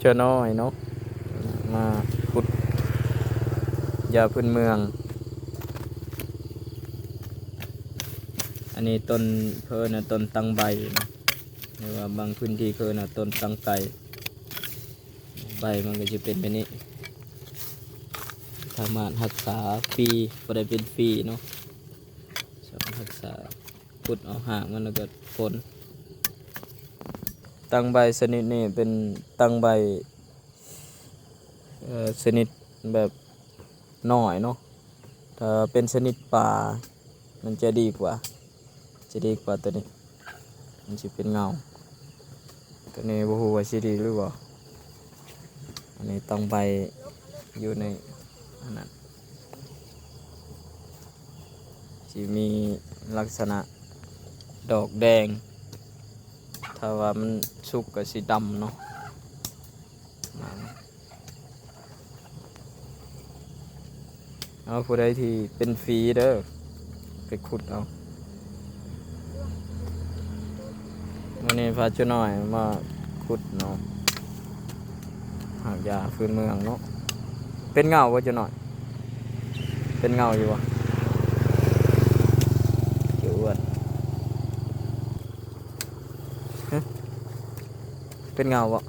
ຈະນ້ອຍເນາະ ມາຂຸດຢາພື້ນເມືອງ. ອັນນີ້ຕົ້ນ ເພິ່ນເອີ້ນວ່າຕົ້ນຕັງໃບເນາະ ຫຼືວ່າບາງພື້ນທີ່ເຂົາເອີ້ນວ່າຕົ້ນຕັງໄກ. ໃບມັນກໍຈະເປັນແບບນີ້ ສາມາດຮັກສາຟຣີ ບໍ່ໄດ້ເປັນຟຣີເນາະ ສາມາດຮັກສາ ຂຸດເອົາຮາກມັນ ແລ້ວກໍຝົນ. ຕັງໃບຊະນິດນີ້ເປັນຕັງໃບ ເອີ ຊະນິດແບບນ້ອຍເນາະ ຖ້າເປັນຊະນິດປ່າ ມັນຈະດີກວ່າ ຈະດີກວ່າໂຕນີ້ ມັນຊິເປັນເງົາ. ໂຕນີ້ບໍ່ຮູ້ວ່າຊິດີກຫຼືບໍ່. ອັນນີ້ຕັງໃບຢູ່ໃນອັນນັ້ນ ຊິມີລັກສະນະດອກແດງ ຖ້າວ່າມັນສຸກກໍຊິດຳເນາະ. ເອົາ ຜູ້ໃດທີ່ເປັນຟຣີເດີ ໄປຂຸດເອົາ. ມື້ນີ້ພາເຈົ້ານ້ອຍມາຂຸດເນາະ ຮາກຢາພື້ນເມືອງເນາະ. ເປັນເງົາບໍ່ເຈົ້ານ້ອຍ? ເປັນເງົາຢູ່ບໍ່? ເຈົ້າອ້ວນ ຮະ ເປັນເງົາບໍ່?